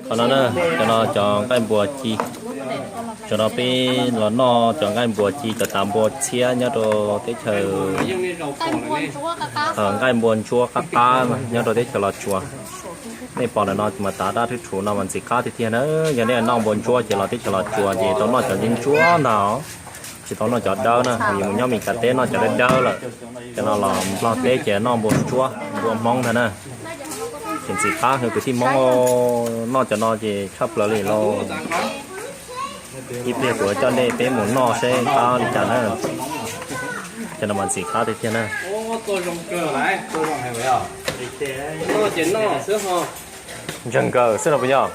Qhov no na, cov no cov nqaij npua ci. Cov no peb los noj cov nqaij npua ci, cov tav npua txhiab nyob rau teb chaws, nqaij npua ntsuab qab qab nyob rau teb chaws Los Tsuas. Nej pom ntawm no mas tav dab rhuv rhuv no mas ntxim qab tiag tiag na. Yog nej noj npua ntsuab ces los teb chaws Los Tsuas ces tau noj cov ntsuab ntsuab ntag, tsis tau noj cov dawb na, vim mus nyob Mes Kas teb noj cov dawb dawb lawm. Cov no los Nplog teb ces noj npua ntsuab npua Hmoob ntag na. Ces ntxim qab, kwv tij Hmoob noj cov no ces tshaj plaws li lauj. Ib pliag kuv coj nej peb mus noj seb qab li cas na. Cov no mas ntxim qab tiag tiag na. Ntseeg nkaws xwb no puas yog?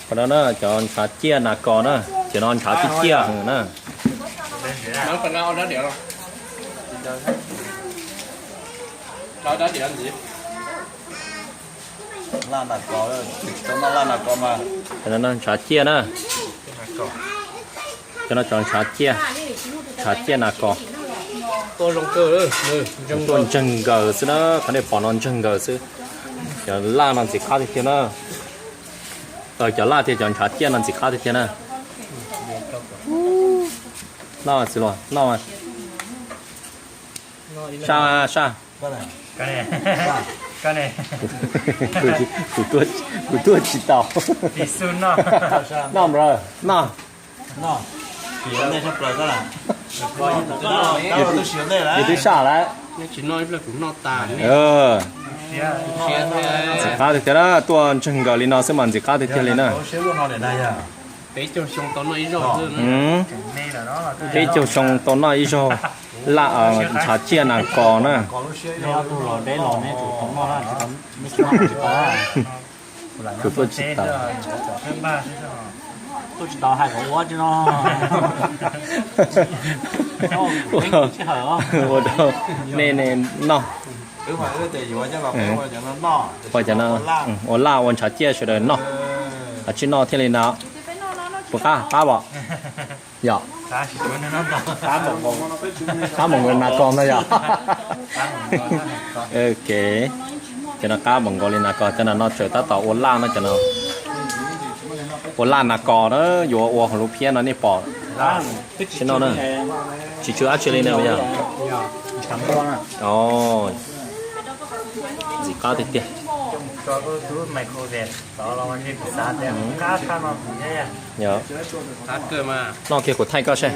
Qhov no na cov ntshav ciaj nas kos na, cov no ntshav ciaj ciaj na. Cov no ntshav ciaj na. Cov no cov ntshav ciaj, ntshav ciaj nas kos. Tuaj ntseeg nkaws xwb na, qhov nej pom no ntseeg nkaws xwb. Cov laj no ntxim qab tiag tiag na. Cov laj thiab cov ntshav ciaj no ntxim qab tiag tiag na. Noj txiv los noj. Saj, saj. Kuv tuaj tsis tau. Noj, bro, noj. Yus twb saj lawm. Ntxim qab tiag tiag na, tuaj ntseeg nkaws li no xwb mas ntxim qab tiag tiag li na. Peb caug xyoo tau noj ib zaug laj, ntshav ciaj nas kos na. Kuv tuaj tsis tau. Ua rau nej, nej noj. Ua cov no, ua laj ua ntshav ciaj sawv daws noj. Tsis noj thiaj li na. Puas qab, qab pom? Yog. Qab npaum nkaus nas kos ntag yog. Ok. Cov no qab npaum nkaus li nas kos, cov no no tseem tab tom ua laj no cov no. Ua laj nas kos na, yuav ua hauv lub phiab no nej pom. Tsis noj na. Tsis tsw dab tsi li na yog. Ntxim qab tiag tiag. Noj kiag kuv thaij koj seb.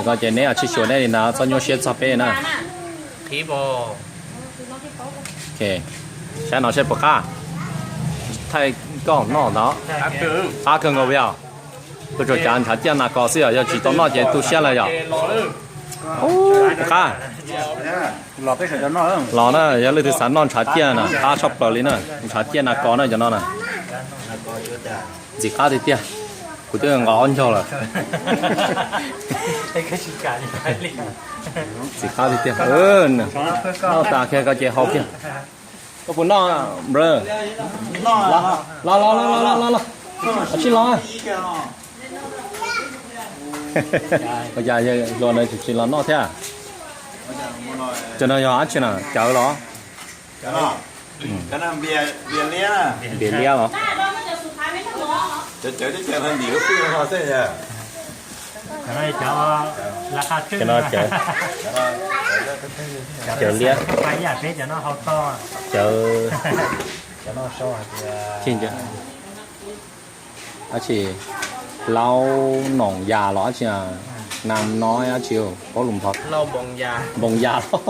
Ces neb tsis xyuas nej li ntawd txhob nyuaj siab txog peb na. Saib no seb puas qab. Thaij koj noj ntawd. Qab kawg nkaus yog. Tuaj tsuas cav ntshav ciaj nas kos xwb yog, yog tsis tau noj ces tu siab lawm yog. Puas qab. Los na, yog leej twg xav noj ntshav ciaj na, qab tshaj plaws li na, ntshav ciaj nas kos na cov no na. Ntxim qab tiag tiag, kuv twb nqa ob ncaug lawm. Ntxim qab tiag tiag. Noj tas kiag koj ces haus kiag. Koj puas noj, bro? Los los los los los los, tsis los. Ua cas hluas no tsis los noj thiab? Cov no yog dab tsi na, cawv los? Npias liab los? Cov no cawv, cawv liab, cawv, dab tsi, laub noom yas los dab tsi, nas no dab tsi, paub lus npog, npoos yas los.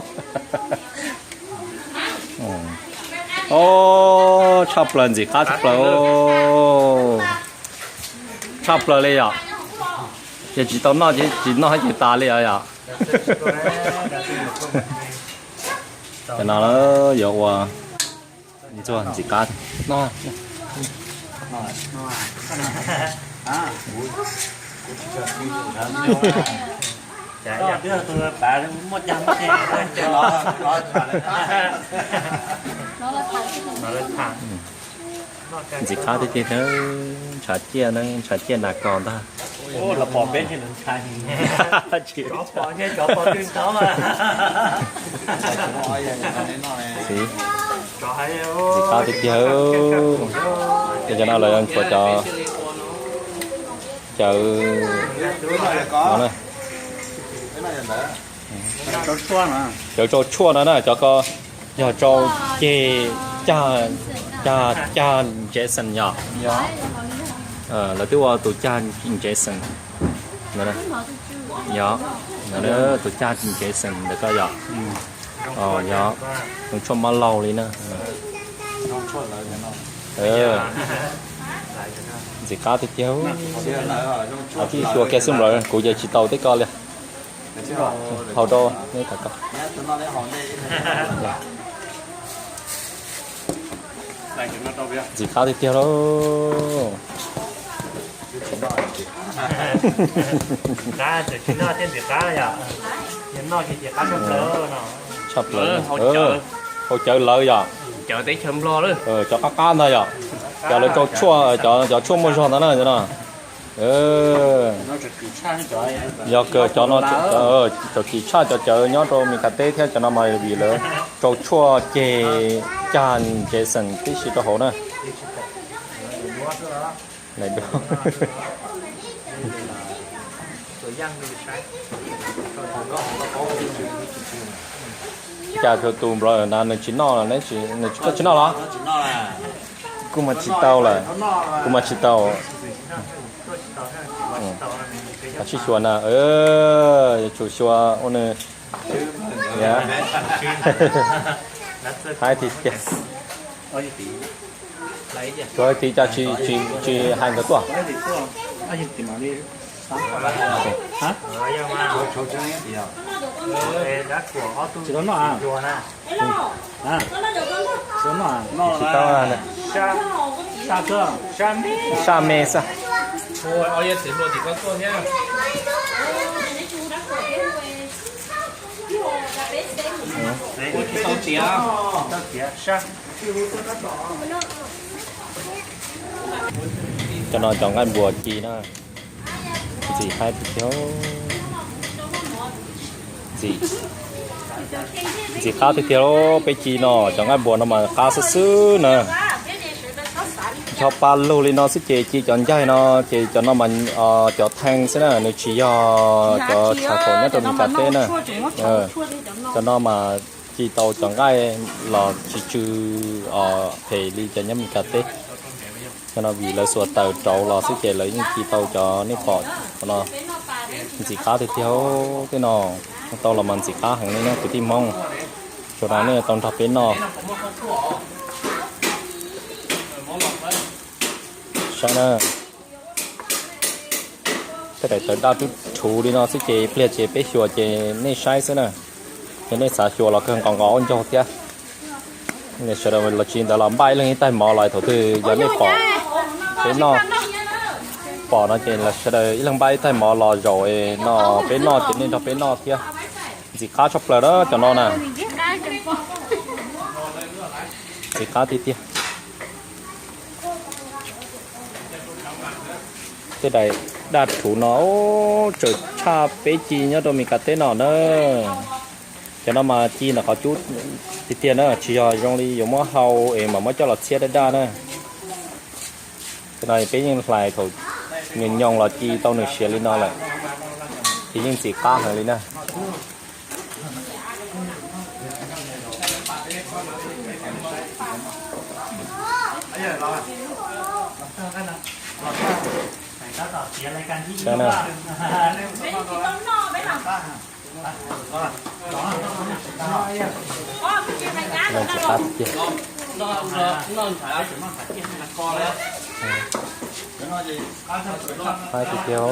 Tshaj plaws, ntxim qab tshaj plaws. Tshaj plaws li yom. Yog tsis tau noj ces tsis noj ces tas li os yom. Cov no yuav ua ntxuag ntxim qab. Ntxim qab tiag tiag, ntshav ciaj na, ntshav ciaj nas kos ntag. Ntxim qab tiag tiag. Ces cov no lawv yuav tshuav cov cawv no na. Cawv rau tshuaj no na, cov ko yog rau ceg cag, cag, cag Jason yom. Lawv twb ua tus cag Jason no, yog tus cag Jason ntawm ko yom. Yog zoo tshuaj mab laug li na. Ntxim qab tiag tiag. Tib xyuas kiag xwb nplawm, kuv ces tsis tau teb ko li. Haus rau nej tham ko. Ntxim qab tiag tiag lauj. Tshaj plaws. Haus cawv lawv yom. Cov qab qab ntag yom. Cov lawv rau tshuaj, cov tshuaj muaj zog ntag na no. Yog kawg cov no, txaus kim tshaj cov cawv nyob rau Mes Kas teb thiab, cov no mas vim lawv rau tshuaj ceg cag Jason tib si rau hauv na. Cas tus nplawm na nws tsis noj, nws tsis, koj tsis noj los? Kuv mas tsis tau lawm, kuv mas tsis tau. Sib xyuas na, yuav tsum xyuas ua nws. Haib tiag tiag. Tsuav tim cas tsis hais nkawd tuaj. Tsis tau, saj me xwb. Cov no cov nqaij npuas ci na. Ntxim qab tiag tiag. Ntxim qab tiag tiag, peb ci no cov nqaij npuas no mas qab xwb xwb na. Ncho pa lug li no xwb ces ci cov ncaig no, ces cov no mas cov thee xwb na, nws tsis yog cov tshav khaum nyob rau Mes Kas teb na. Cov no mas ci tau cov nqaij los tsis tsw phem li cov nyob Mes Kas teb. Cov no vim lawv xuas taws rauv los xwb ces lawv yeej ci tau cov nej pom no. Ntxim qab tiag tiag, tej no tau los mas ntxim qab heev li na kwv tij Hmoob. Tsuas no nej tau nrog peb noj. Saib na. Tej daim tawv daj rhuv li no xwb ces pliag ces peb xyuas ces nej saib xwb na. Yog nej xav xyuas los kawg nqos nqos ua ncaug thiab. Sawv daws los tsis ntawd los npaj ib leeg ib taig mov los thaum twg yog nej pom peb noj, pom no ces sawv daws ib leeg npaj ib taig mov los zaum no peb noj ces nej nrog peb noj thiab. Ntxim qab tshaj plaws na cov no na. Ntxim qab tiag tiag. Tej daim daj rhuv no tseem tshaj peb ci nyob rau Mes Kas teb no na. Cov no mas ci ntawm qhov cub tiag tiag na, tsis yog zoo li yuav muab hau es mam muab coj los txhiab daj daj na. Cov no peb yeej hlais thaum nyoos nyoos los ci tau nws siav li no lawm, ces yeej ntxim qab heev li na. Ntxim qab tiag. Qab tiag tiag.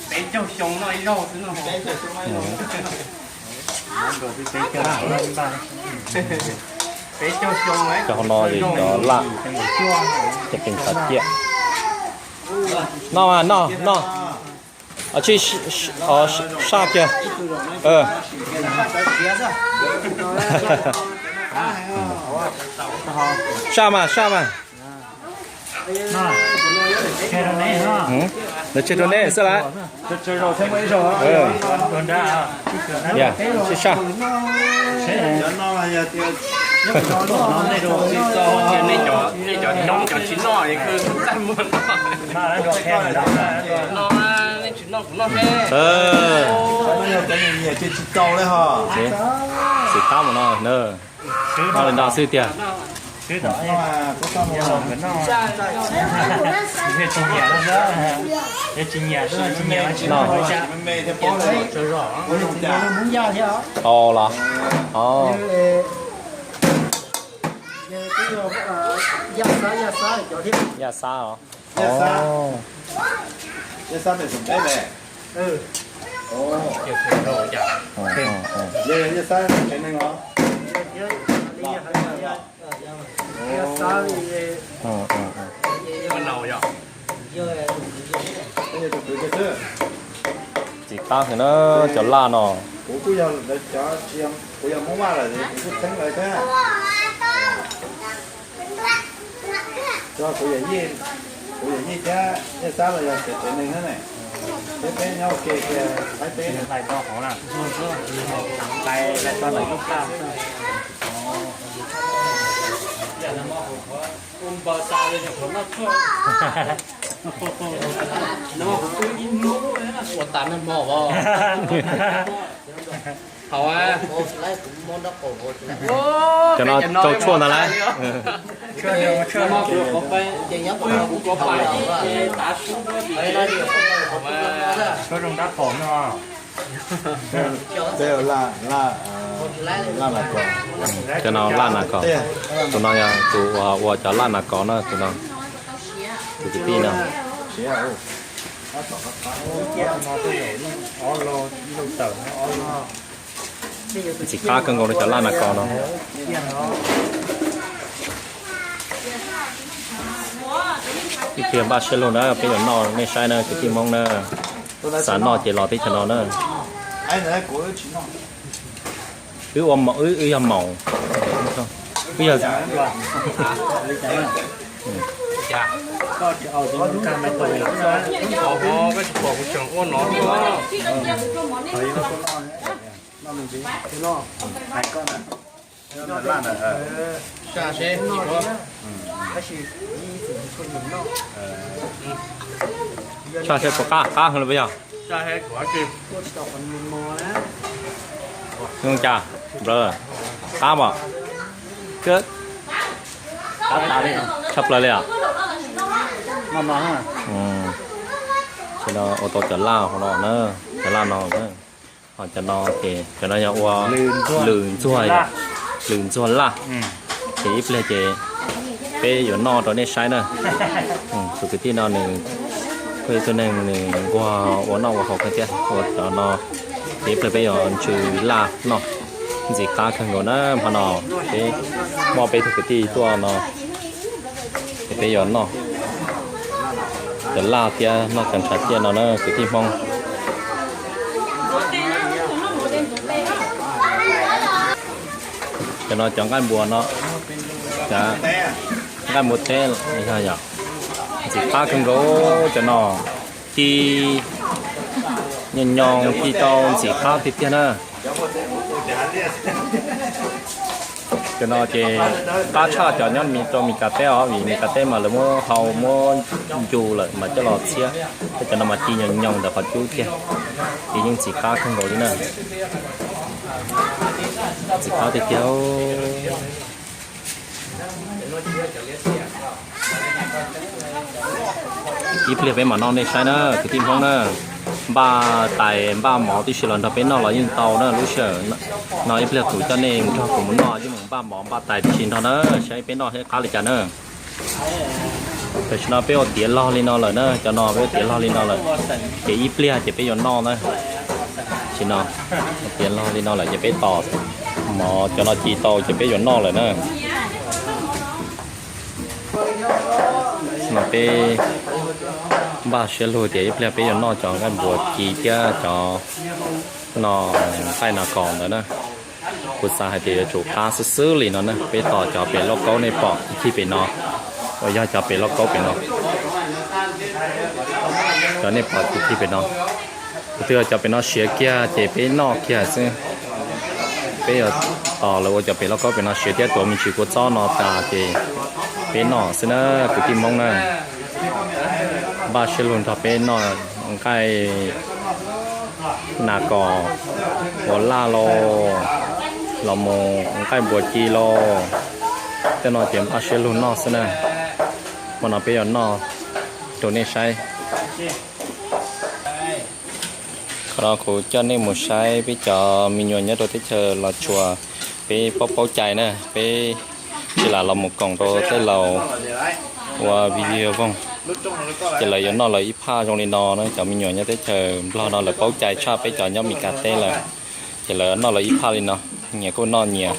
Peb caug xyoo noj ib zaug xwb no. Cov hauv no ces cov laj, cov pees xav ciaj. Noj mas noj noj. Saj kiag. Saj mas, saj mas. Lawv tseg rau neb xwb lawm. Sib saj. Txiv qab mus no na. Noj li no xwb tiag. Tau los? Yaj xab os. Txiv qab heev na, cov laj no. Kuv yog Yij thiab Yaj Xab los yog tsev neeg na ne. Peb, peb nyob ua ke kiag, peb, peb. Ua tas nag hmo os. Haus. Cov no rau tshuaj ntag lauj. Cov no laj nas kos. Tus no yog tus uas ua cov laj nas kos na, tus no. Tus kwv tij no. Ntxim qab kawg nkaus li cov laj nas kos no. Ib pliag npaj siab lug na, peb yuav noj nej saib na kwv tij Hmoob na. Xav noj ces los teb chaws no na. Wb ua, wb, wb yog maum. Wb yog Tshaj seb puas qab, qab heev li puas yog? Zoo cas, brother? Qab mas. Tshaj plaws li os. Ua tau cov laj no na, cov laj no na. Ho cov no ces cov no yog ua lws ntxuag, lws ntxuag laj. Ces ib pliag ces peb yuav noj rau nej saib na. Tus kwv tij no nws kuj ib tug neeg nws nquag ua noj ua haus kawg thiab, ua cov no. Ces ib pliag peb yuav ntsw laj noj. Ntxim qab kawg nkaus na, hmo no peb muaj peb tug kwv tij tuaj no ces peb yuav noj cov laj thiab noj cov ntshav ciaj no na kwv tij Hmoob. Cov no cov nqaij npua no, nqaij npua teb yog, yog ntxim qab kawg nkaus cov no. Ci nyoos nyoos ci tau ntxim qab tiag tiag na. Cov no ces qab tshaj cov nyob rau Mes Kas teb os, vim Mes Kas teb mas lawv muab hau muab ncu lawm mas coj los txhiab. Thiab cov no mas ci nyoos nyoos ntawm qhov cub tiag, ces yeej ntxim qab kawg nkaus li na. Ntxim qab tiag tiag. Ib pliag peb mam noj nej saib na kwv tij Hmoob na. Npaj tais npaj mov tib si los nrog peb noj los yeej tau na. Lub sij hawm no ib pliag kuv coj nej mus nrog kuv mus noj, yeej mus npaj mov npaj tais tib si nrog na, saib peb noj qab li cas na. Tam sim no peb ua tiav log li no lawm na, cov no peb ua tiav log li no lawm, ces ib pliag ces peb yuav noj na. Tam sim no tiav log li no lawm ces peb tos mov cov no ci tau ces peb yuav noj lawm na. No peb Npaj siab lug tias ib pliag peb yuav noj cov nqaij npua ci thiab cov no nqaij nas kos ntawd na. Kuv xav hais tias yuav tsum qab xwb xwb li no na, peb tos cov pem lauj kaub nej pom ib thij pem no, uas yog cov pem lauj kaub pem no, cov nej pom ib thij pem no. Kuv twb yog cov pem no siav kiag ces peb noj kiag xwb. Peb yuav tos lawv ua cov pem lauj kaub pem no siav thiab tuav me ntsis kua txob no tas ces peb noj xwb na, kwv tij Hmoob na. Npaj siab lug nrog peb noj nqaij nas kos, ua laj lauj, los mus nqaij npua ci lauj. Tej no ces npaj siab lug noj xwb na. Hmo no peb yuav noj rau nej saib. Qhov no kuv coj nej mus saib peb cov me nyuam nyob rau teb chaws Los Tsuas, peb paub paub cai na, peb tsis lam los mus koom rau tej laus ua video voog. Ces lawv yuav noj lawv ib phaj zoo li no na, cov me nyuam nyob teb chaws Nplog no lawv paub cai tshaj peb cov nyob Mes Kas teb lawm. Ces lawv noj lawv ib phaj li no, nyias kuj noj nyias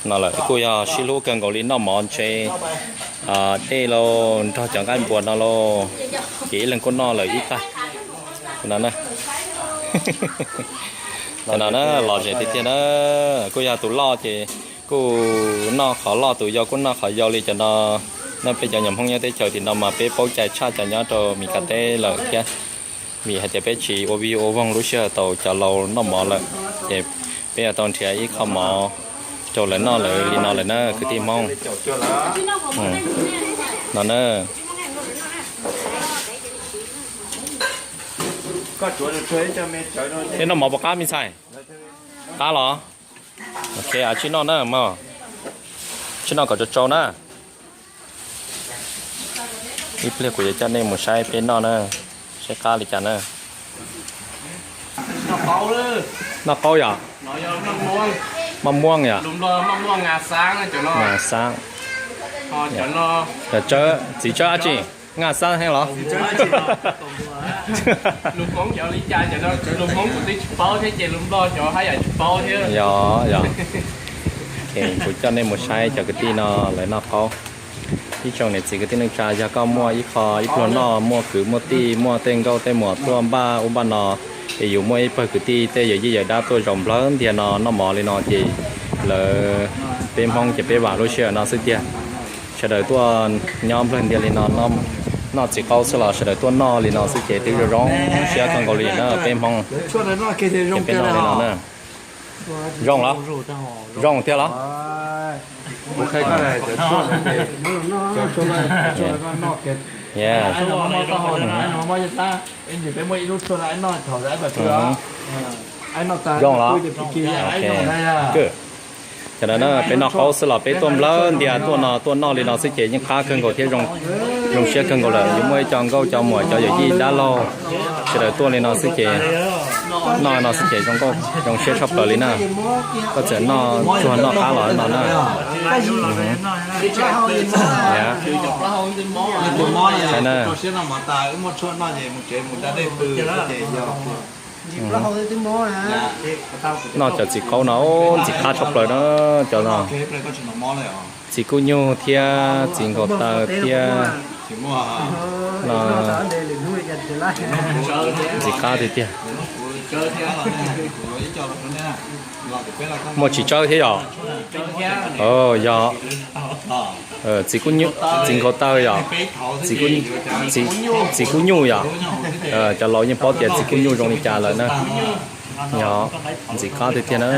no lawm, kuj yog sib hlub kawg nkaus li, noj mov ntse dej lauj nrog cov nqaij npua no lauj, ces ib leeg kuj noj lawm ib phaj no na. Cov no na lom zem tiag tiag na, kuj yog tus loj ces kuj noj qhov loj, tus yau kuj noj qhov yau li cov no. Nej peb cov nyuam Hmoob nyob teb chaws tim no mas peb paub cai tshaj cov nyob rau Mes Kas teb lawm thiab. Vim hais tias peb tsis ua vig ua voog lub sij hawm tau cov laus noj mov lawm, ces peb yuav tau nrhiav ib qho mov rau lawv noj lawv li no lawm na kwv tij Hmoob. No na. Peb noj mov puas qab me ntxhais? Qab los? Ok, tsib noj na mog. Tsib noj kom tsau tsau na. Ib pliag kuv yuav coj nej mus saib peb noj na, saib qab li cas na. Noj qaub yom? Maj muaj yom? Nga xab. Txiv tsawb dab tsi? Nga xab heev los? Yog yog. Kuv coj nej mus saib cov kwv tij no lawv noj qaub. Ib tsoom niam txiv kwv tij neej tsa, yog koj muaj ib qho ib pluag noj, muaj kwv muaj tij, muaj tej nkauj tej muam tuaj npaj ub npaj no, es yus muaj ib pawg kwv tij tej yawm yij yawm dab tuaj zaum nplawg ntiag no noj mov li no ces lawv, peb Hmoob ces peb vam lub sij hawm no xwb tiag. Sawv daws tuaj nyob nplawg ntiag li no, noj txiv qaub xwb los sawv daws tuaj noj li no xwb ces twb zoo zoo siab kawg nkaus li na peb Hmoob. Ces peb noj li no na. Zoo los? Zoo tiag los? Zoo los? Cov no na peb noj qaub xwb los peb tuaj nplawg ntiag tuaj no tuaj noj li no xwb ces yeej qab kawg nkaus thiab zoo siab kawg nkaus lawm. Yuav muaj ib co nkauj co muam cov yawm yij dab laug sawv daws tuaj li no xwb ces noj no xwb ces zoo nkauj zoo siab tshaj plaws li na. Koj txawm noj tsuag noj qab los no na. Noj cov txiv qaub no ntxim qab tshaj plaws na, cov no. Txiv kub nyuj thiab txiv nkaus taw thiab no, ntxim qab tiag tiag. Muaj txiv tsawb thiab yom? Yog txiv nkaus taw yom? Txiv kub nyuj yom? Cov laus yeej paub tias txiv kub nyuj zoo li cas lawm na. Yog, ntxim qab tiag tiag na.